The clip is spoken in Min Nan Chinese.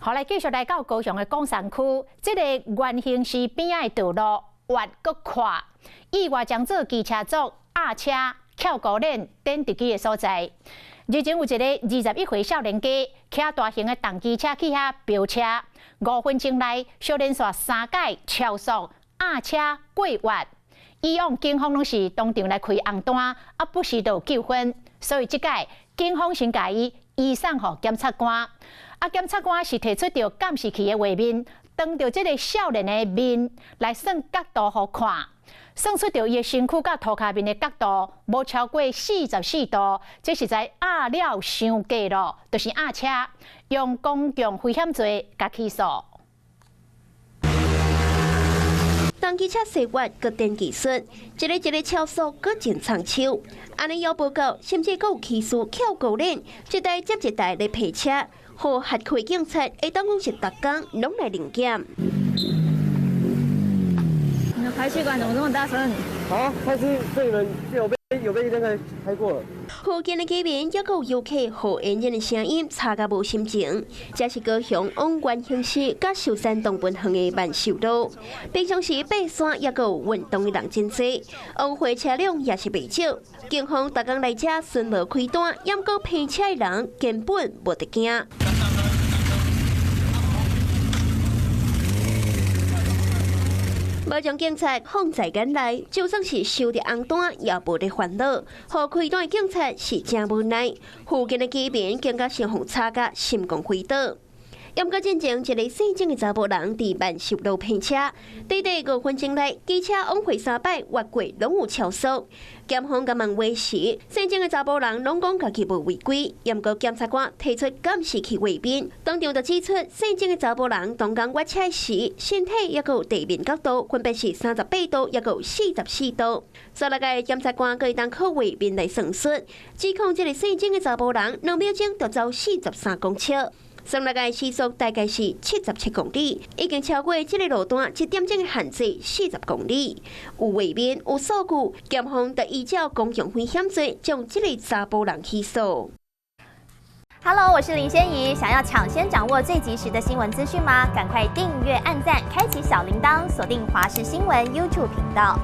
好，來繼續來到高雄的岡山區，這个元興市邊仔的道路越閣闊，意外將做機車族壓車翹高鏈電直機的所在。日前有一个21歲少年家，騎大型的重機車去遐飆車，5分鐘內小連續三擺超速壓車過越。以往警方攏是當場來開紅單，啊不時就有糾紛，所以這擺警方先共伊移送予檢察官。啊，檢察官是提出著監視器的畫面，當著這个少年的面來算角度予看，算出著伊的身軀佮塗跤面的角度，無超過44度，這實在壓了傷過咯，就是壓車，用公共危險罪共起訴。重機車駛越閣電技術，一個一個超速閣真藏手，按呢猶無夠，甚至閣有起訴翹高鏈，一台接一台咧騙車，予轄區警察會當講是逐工攏來臨檢。你的排氣管怎麼這麼大聲？啊，開始被人有被那個開過了。附近的居民抑閣有遊客，予引擎的聲音吵甲無心情。這是高雄往元興市佮壽山動物園的萬壽路。平常時爬山抑閣有運動的人真濟，往回車輛也是袂少。警方逐工來遮巡邏開單，毋過騙車的人根本無得驚。無將警察放在眼內，就算是收著紅單，也無咧煩惱。予開單的警察是誠無奈，附近的居民更加是予吵甲心肝飛倒。毋過進前一个姓鄭的查埔人佇萬壽路騙車，短短5分鐘內，機車往回三擺越過攏有超速。檢方共問話時，姓鄭的查埔人攏講家己無違規。毋過檢察官提出監視器畫面，當場就指出姓鄭的查埔人當工越車時，身體抑閣有地面角度分別是38度，抑閣有44度。煞來个檢察官閣會當靠畫面來算術，指控這个姓鄭的查埔人2秒鐘就走43公尺。算來個時速大概是77公里，已經超過這个路段一點鐘的限制40公里。有畫面，有數據，檢方就依照公共危險罪將這个查埔人起訴。 Hello，我是林仙怡，想要搶先掌握最及時的新聞資訊嗎？趕快訂閱、按讚、開啟小鈴鐺，鎖定華視新聞 YouTube 頻道。